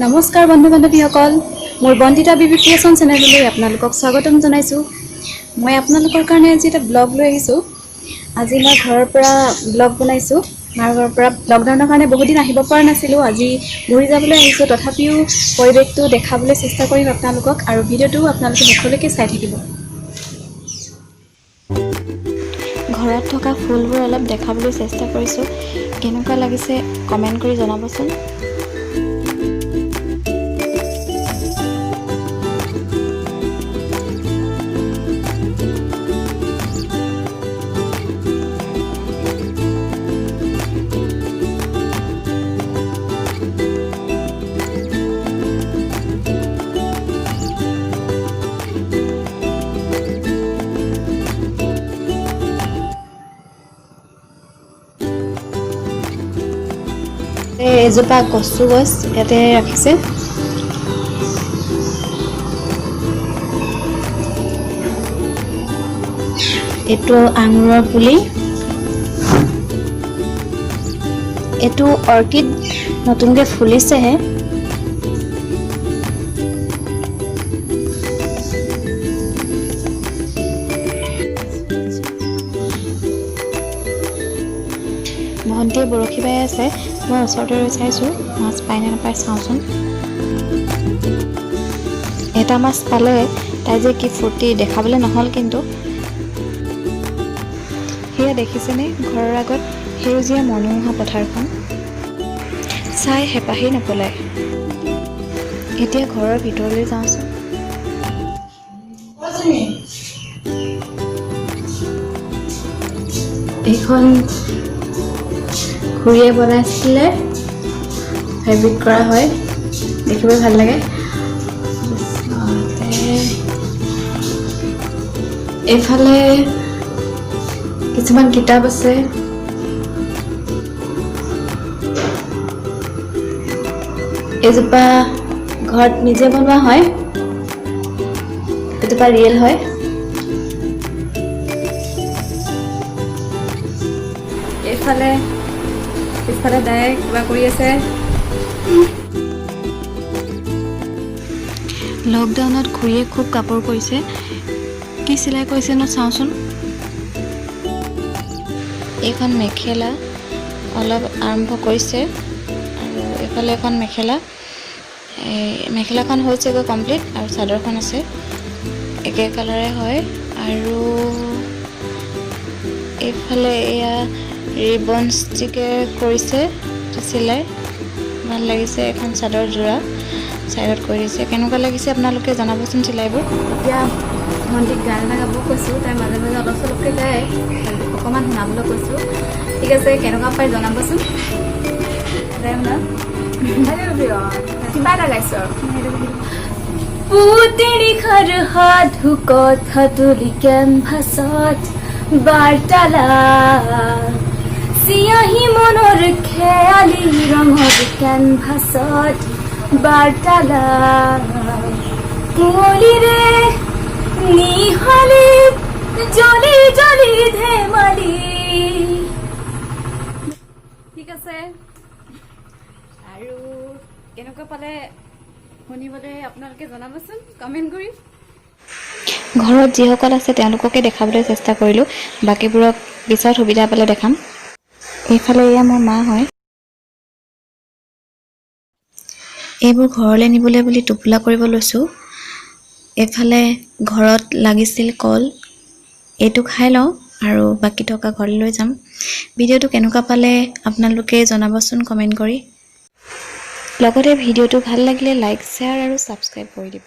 নমস্কাৰ বন্ধু বান্ধৱীসকল, মোৰ বন্দিতা বিবি ক্ৰিয়েশ্যন চেনেললৈ আপোনালোকক স্বাগতম জনাইছোঁ। মই আপোনালোকৰ কাৰণে আজি এটা ব্লগ লৈ আহিছোঁ। আজি মই ঘৰৰ পৰা ব্লগ বনাইছোঁ, মাৰ ঘৰৰ পৰা। লকডাউনৰ কাৰণে বহুত দিন আহিব পৰা নাছিলোঁ, আজি ঘূৰি যাবলৈ আহিছোঁ। তথাপিও পৰিৱেশটো দেখাবলৈ চেষ্টা কৰিম আপোনালোকক আৰু ভিডিঅ'টো আপোনালোকে শেষলৈকে চাই থাকিব। ঘৰত থকা ফুলবোৰ অলপ দেখাবলৈ চেষ্টা কৰিছোঁ, কেনেকুৱা লাগিছে কমেণ্ট কৰি জনাবচোন। এজোপা কচু গছ ইয়াতে ৰাখিছে। এইটো আঙুৰৰ পুলি, এইটো অৰ্কিড নতুনকৈ ফুলিছেহে। ভণ্টিয়ে বৰশী বাই আছে, মই ওচৰতে ৰৈ চাইছোঁ মাছ পাই নে নাপায় চাওঁচোন। এটা মাছ পালে, তাই যে কি ফূৰ্তি দেখাবলৈ নহ'ল কিন্তু। সেয়া দেখিছেনে ঘৰৰ আগত সেউজীয়া মনোমোহা পথাৰখন, চাই হেঁপাহেই নপলায়। এতিয়া ঘৰৰ ভিতৰলৈ যাওঁচোন। এইখন খুৰীয়ে বনাইছিলে, ফেব্ৰিক কৰা হয়, দেখিবলৈ ভাল লাগে। এইফালে কিছুমান কিতাপ আছে। এইজোপা ঘৰত নিজে বনোৱা হয়, এজোপা ৰিয়েল হয়। এইফালে পিছফালে দায়ে কিবা কৰি আছে। লকডাউনত খুৰীয়ে খুব কাপোৰ কৰিছে, কি চিলাই কৰিছে ন চাওঁচোন। এইখন মেখেলা অলপ আৰম্ভ কৰিছে আৰু এইফালে এখন মেখেলা, এই মেখেলাখন হৈছেগৈ কমপ্লিট আৰু চাদৰখন আছে, একে কালাৰে হয়। আৰু এইফালে এয়া ৰিবন ষ্টিকে কৰিছে চিলাই, ভাল লাগিছে। এখন চাদৰ যোৰা ছাইডত কৰি দিছে, কেনেকুৱা লাগিছে আপোনালোকে জনাবচোন চিলাইবোৰ। এতিয়া ভণ্টিক গান এটা গাব কৈছোঁ, তাই মাজে মাজে অলপ চলপকৈ গায়, অকণমান শুনাবলৈ কৈছোঁ। ঠিক আছে, কেনেকুৱা পাই জনাবচোন। কিবা এটা গাইছো আৰু। পুতেৰিষাৰ সাধু কথা তুলি কেনভাছত বাৰ্তালাপ, চিয়াহী মনৰ খেয়ালি ৰঙৰ কেনভাছত বাৰ্তালাপ, কুঁৱলীৰে নিহালি জ্বলি জ্বলি ধেমালি। ঠিক আছে, আৰু কেনেকুৱা পালে শুনিবলৈ আপোনালোকে জনাবচোন কমেণ্ট কৰি। ঘৰত যিসকল আছে তেওঁলোককে দেখাবলৈ চেষ্টা কৰিলোঁ, বাকীবোৰক পিছত সুবিধা পালে দেখাম। এইফালে এয়া মোৰ মা হয়। এইবোৰ ঘৰলৈ নিবলৈ বুলি টোপোলা কৰিব লৈছোঁ। এইফালে ঘৰত লাগিছিল কল, এইটো খাই লওঁ আৰু বাকী থকা ঘৰলৈ লৈ যাম। ভিডিঅ'টো কেনেকুৱা পালে আপোনালোকে জনাবচোন কমেণ্ট কৰি। লগতে ভিডিঅ'টো ভাল লাগিলে লাইক, শ্বেয়াৰ আৰু ছাবস্ক্ৰাইব কৰি দিব।